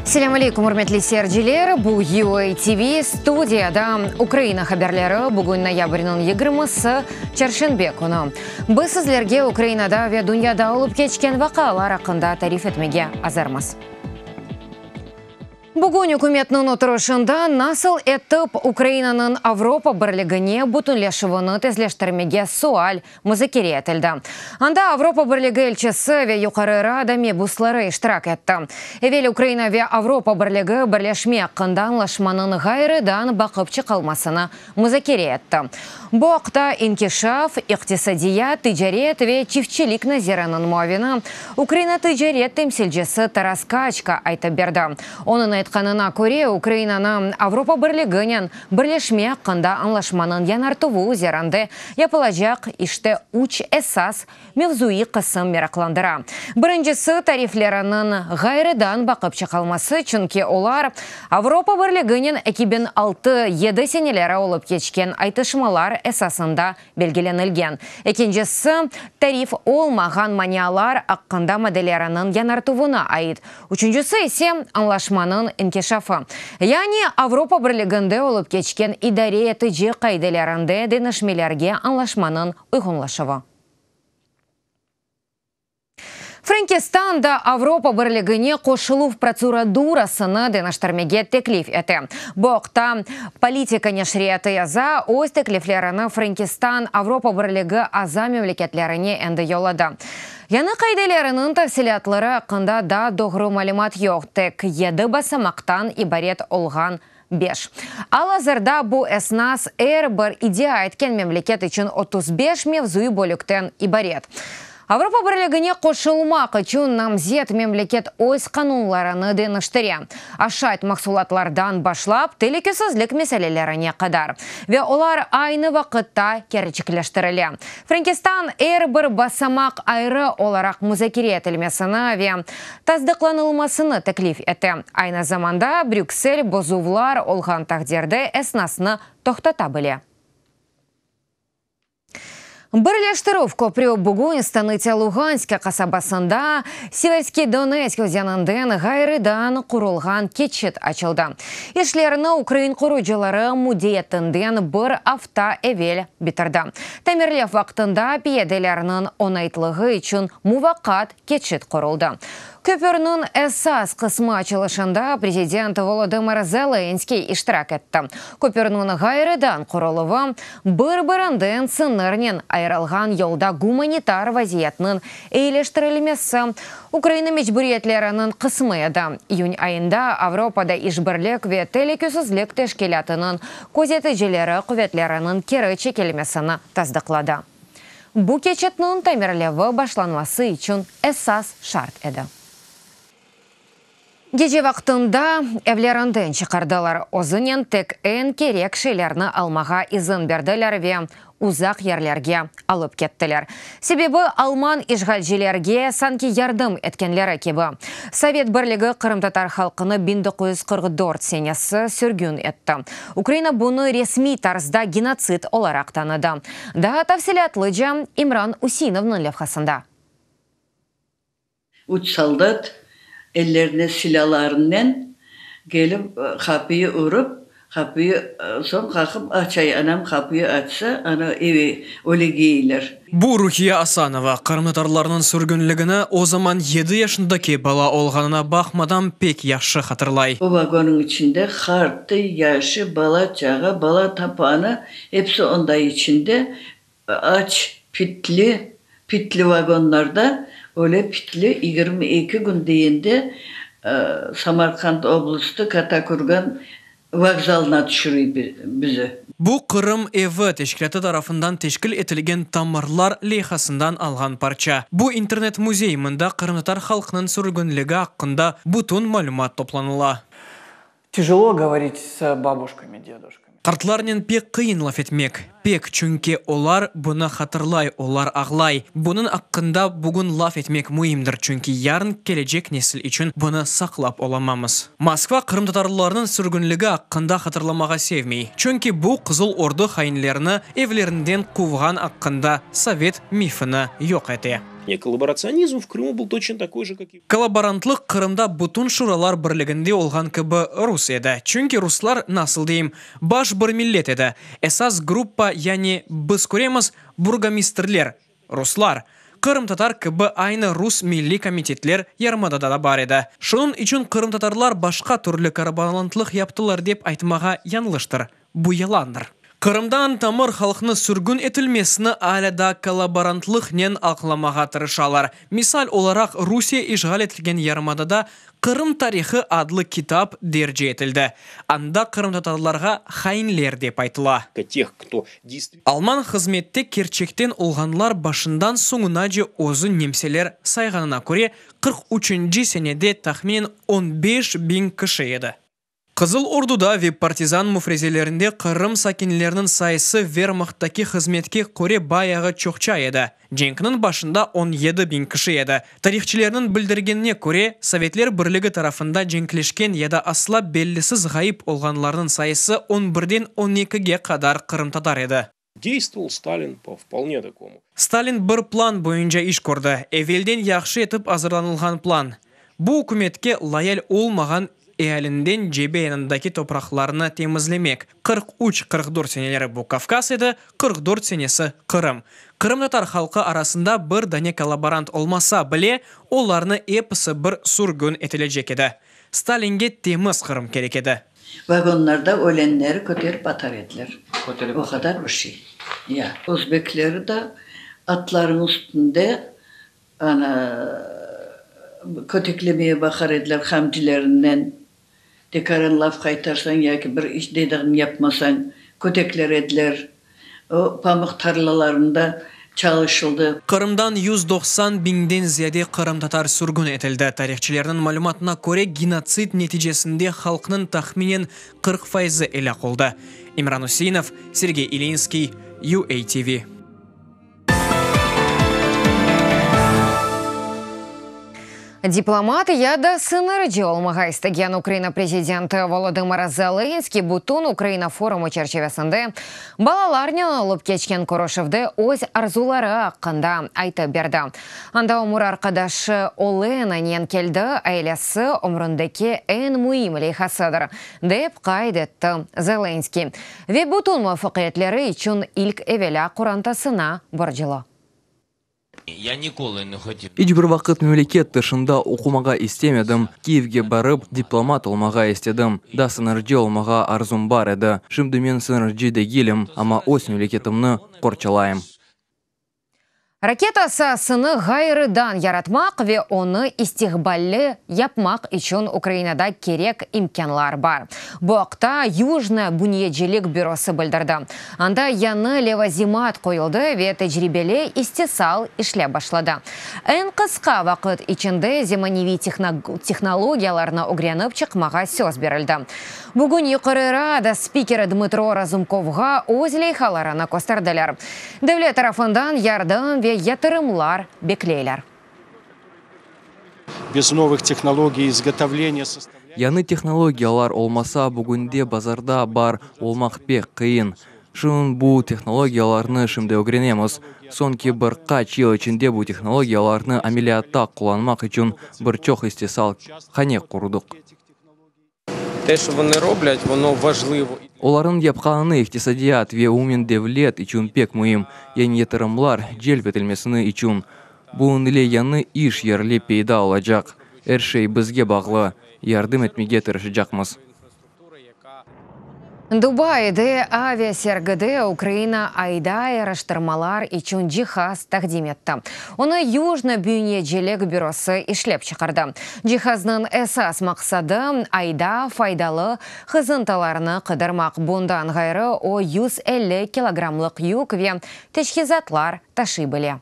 Selâm aleyküm, ürmetli seyirciler! Bu UA TV studiyada Ukraina haberleri, bugün noyabrniñ yigirmisi, çarşenbe künü. Biz sizlerge Ukrainada ve dünyada olıp keçken vaqialar aqqında tarif etmege azırmız. Bugün ükümetniñ oturışında nasıl etip Ukrainanıñ Avropa Birligine bütünleşüvini tezleştirmege sual muzakere etildi. Anda Avropa Birligi elçisi ve Yuqarı Rada mebusları iştirak etti. Evel Ukraina ve Avropa Birligi birleşme aqqında añlaşmanıñ ğayrıdan baqıp çıqılmasını muzakere etti. Bu aqta İnkişaf, iqtisadiyat, ticaret ve çiftçilik naziriniñ muavini, Ukraina ticaret temsilcisi Taras Kaçka aytıp berdi. Onıñ aytqanına köre, Ukrainanı Avropa Birliginen birleşme aqqında añlaşmanıñ yañartuvı üzerinde yapılacaq işte üç esas mevzuiy qısım meraqlandıra. Birincisi, tarifleriniñ ğayrıdan baqıp çıqılması, çünki olar Avropa Birliginen 2006, yedi seneleri olıp keçken aytışmalar esasında belgilenilgen. Ekincisi, tarif olmağan manialar aqqında maddeleriniñ yañartuvına ait. Üçüncisi ise, añlaşmanıñ inkişafı, yani Avropa Birliginde olıp keçken idare etici qaidelerinde deñişmelerge añlaşmanıñ uyğunlaşuvı. Frenkistan da Avropa Birligine qoşuluv protsuradurasını deñiştirmege teklif ete. Bu aqta Politico neşriyatı yaza, öz tekliflerini Frenkistan Avropa Birligi aza memleketlerine endi yolladı. Yañı qaideleriniñ tafsilâtları aqqında daa doğru malümat yoq, tek yedi basamaqtan ibaret olğan beş. Al-azırda bu esnas er bir iddia etken memleket içün 35 mevzuiy bölükten ibaret. Avropa Birligine qoşulmaq içün namzet memleket öz qanunlarını deñiştire, aşayt mahsulatlardan başlap telükesizlik meselelerine qadar, ve olar aynı vaqıtta kerçekleştirile. Frenkistan er bir basamaq ayrı olaraq muzakere etilmesini ve tasdıqlanılmasını teklif ete. Aynı zamanda Brüksel bozuvlar olğan taqdirde esnasnı toqtata bile. Birleştirüv köprü bugün Stanıtsâ Luğanska qasabasında Siverskiy Donets özeninden ğayrıdan qurulğan keçit açıldı. İşlerni ukrain qurucıları müddetinden bir afta evel bitirdi. Tamirlev vaqtında piyadelerniñ oñaytlığı içün muvaqqat keçit quruldı. Köpürniñ esas qısmı açılışında prezident Volodımır Zelenskıy iştirak etti. Köpürniñ ğayrıdan quruluvı, bir-birinden sıñırnen ayırılğan yolda gumanitar vaziyetniñ eyileştirilmesi Ukraina mecburiyetleriniñ qısmı edi. İyün ayında Avropada İşbirlik ve Telükesizlik Teşkilâtınıñ közeticileri quvetleriniñ keri çekilmesini tasdıqladı. Bu keçitniñ tamirlevi başlanması içün esas şart edi. Gece vaqtında evlerinden çıqardılar, özünen tek eñ kerek şeylerni almağa izin berdiler ve uzaq yerlerge alıp kettiler. Sebebi, alman işğalcilerge sanki yardım etkenleri kibi. Sovet Birligi qırımtatar halqını 1944 senesi sürgün etti. Ukraina bunı resmiy tarzda genotsid olaraq tanıdı. Daa tafsilâtlıca İmran Useinovnıñ levhasında. Üç soldat ellerine silâlarınen kelip qapıyı urıp, qapıyı soñ qaqıp açay, anam qapıyı açsa, ana evi ölegeyler. Bu Ruhiye Asanova, qırımtatarlarnıñ sürgünligini o zaman yedi yaşındaki bala olğanına baqmadan pek yahşı hatırlay. O vagonnıñ içinde qartı, yaşı, bala-çağa, bala tapanı, episi onda içinde, aç, pitli, pitli vagonlarda, öyle pitli 22 kün deyende Samarqand oblastı Katakurgan vokzalına tüşürüy bizi. Bu Qırım evi teşkilâtı tarafından teşkil etilgen Tamırlar leyhasından alğan parça. Bu internet-müzey, mında qırımtatar halqınıñ sürgünligi aqqında bütün malümat toplanıla. Tяжело говорить с бабушками, дедушками. Qartlarnen pek qıyın laf etmek. Pek, çünki olar bunı hatırlay, olar ağlay. Bunıñ aqqında bugün laf etmek müimdir, çünki yarın kelecek nesil içün bunı saqlap olamamız. Moskva qırımtatarlarnıñ sürgünligi aqqında hatırlamağa sevmey, çünki bu Qızıl Ordu hainlerini evlerinden quvğan aqqında sovet mifini yoq ete. Kollaboratsionizm v Krımu byl toçno takoy je, kak i. Kollaborantlıq Qırımda bütün Şuralar Birliginde olğan kibi rus edi. Çünki ruslar, nasıl deyim, baş bir millet edi. Esas gruppa, yani, biz köremiz, burgomistrler, ruslar. Qırımtatar kibi aynı rus milliy komitetler yarımadada da bar edi. Şunıñ içün qırımtatarlar başqa türlü kollaborantlıq yaptılar dep aytmağa yañlıştır. Bu yalandır. Qırımdan tamır halqnı sürgün etilmesini alâ daa kollaborantlıqnen aqlamağa tırışalar. Misal olaraq, Rusiye işğal etilgen yarımadada Qırım tarihı adlı kitap derc etildi. Anda qırımtatarlarğa hainler dep aytıla. Alman hızmette kerçekten olğanlar başından soñunace özü nemseler sayğanına köre, 43-nci senede tahminen 15 biñ kişi edi. Qızıl Orduda ve partizan müfrezelerinde Qırım sakinleriniñ sayısı Vermahttaki hızmetke köre bayağı çoqça edi. Cenkniñ başında 17 biñ kişi edi. Tarihçilerniñ bildirgenine köre, Sovetler Birligi tarafında cenkleşken ya da asla bellisiz ğayıp olğanlarnıñ sayısı 11-den 12-ge qadar qırımtatar edi. Действовал Сталин по вполне такому. Stalin bir plan boyunca iş kördi, evelden yahşı etip azırlanılğan plan. Bu ükümetke loyal olmağan ealinden cebe yanındaki topraqlarnı temizlemek. 43-44 seneleri bu Kavkaz edi, 44 senesi Qırım. Qırımtatar halqı arasında bir dane kollaborant olmasa bile, olarnı episi bir sürgün etilecek edi. Stalinge temiz Qırım kerek edi. Vagonlarda ölenleri köterip atar ediler. O qadar bir şey. Ya. Özbekleri de atlarınıñ üstünde ana köteklemeye baqar ediler qamcilerinden. Tekaran laf qaytarsañ yaki bir iş dediğini yapmasañ, kötekler ediler. O pamuq tarlalarında çalışıldı. Qırımdan 190 biñden ziyade qırımtatar sürgün etildi. Tarihçilerniñ malümatına köre, genotsid neticesinde halqnıñ tahminen 40 fayızı elâk oldı. İmran Useinov, Sergey İlinskiy, UATV. Diplomat ya da sıñırcı olmağa istegen Ukraina prezidenti Volodımır Zelenskıy bütün Ukraina forumı çerçivesinde balalarnen olıp keçken körüşüvde öz arzuları aqqında aytıp berdi. Anda ömür arqadaşı Olenanen keldi, ailesi ömründeki eñ müim leyhasıdır, dep qayd etti Zelenskıy. Ve bütün muvafaqiyetleri içün ilk evelâ qorantasına borclu. İç bir vaqıt memleket tışında oqumağa istemedim. Kiyevge barıp, diplomat olmağa istedim. Daa sıñırcı olmağa arzum bar edi. Şimdi men sıñırcı degilim, amma öz memleketimni qorçalayım. Raketa saasını ğayrıdan yaratmaq ve onı istiqballi yapmaq içün Ukrainada kerek imkânlar bar. Bu aqta Yujna bünyecilik bürosı bildirdi. Anda yañı levazimat qoyuldı ve tecribeli istisal işlep başladı. Eñ qısqa vaqıt içinde zemaneviy tehnologiyalarnı ögrenip çıqmağa söz berildi. Bugün Yuqarı Rada spikeri Dmıtro Razumkovğa öz leyhalarını kösterdiler. Devlet tarafından yardım ve yatırımlar bekleyler. Без новых технологий изготовления Yañı tehnologiyalar olmasa, bugünde bazarda bar olmaq pek qıyın. Şunıñ bu tehnologiyalarnı şimdi ögrenemiz. Soñki bir qaç yıl içinde bu tehnologiyalarnı ameliyatta qullanmaq içün bir çoq istisal hane qurdıq. Те, що вони роблять, воно важливо. Olarnıñ yapqanını iqtisadiyat ve umumen devlet içün pek müim, yañı yatırımlar celp etilmesini içün. Bunıñ ile yañı iş yerli peyda olacaq. Er şey bizge bağlı. Yardım etmege tırışacaqmız. Dubayde aviasergide Ukraina ayda araştırmalar içün cihaz taqdim etti. Onı Yujna bünyecilik bürosı işlep çıqardı. Cihaznıñ esas maqsadı ayda faydalı qızıntılarnı qıdırmaq. Bundan ğayrı o 150 kilogrammlıq yük ve teçhizatlar taşıy bile.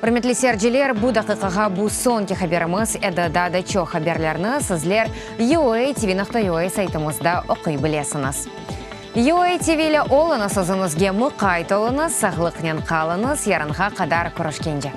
Ürmetli seyirciler, bu daqiqağa bu soñki haberimiz edi. Daa da çoq haberlerni sizler UATV.ua saytımızda oquy bilesiñiz. UATV ile oluñız, özüñizge muqayt oluñız, sağlıqnen qalıñız, yarınğa qadar körüşkence.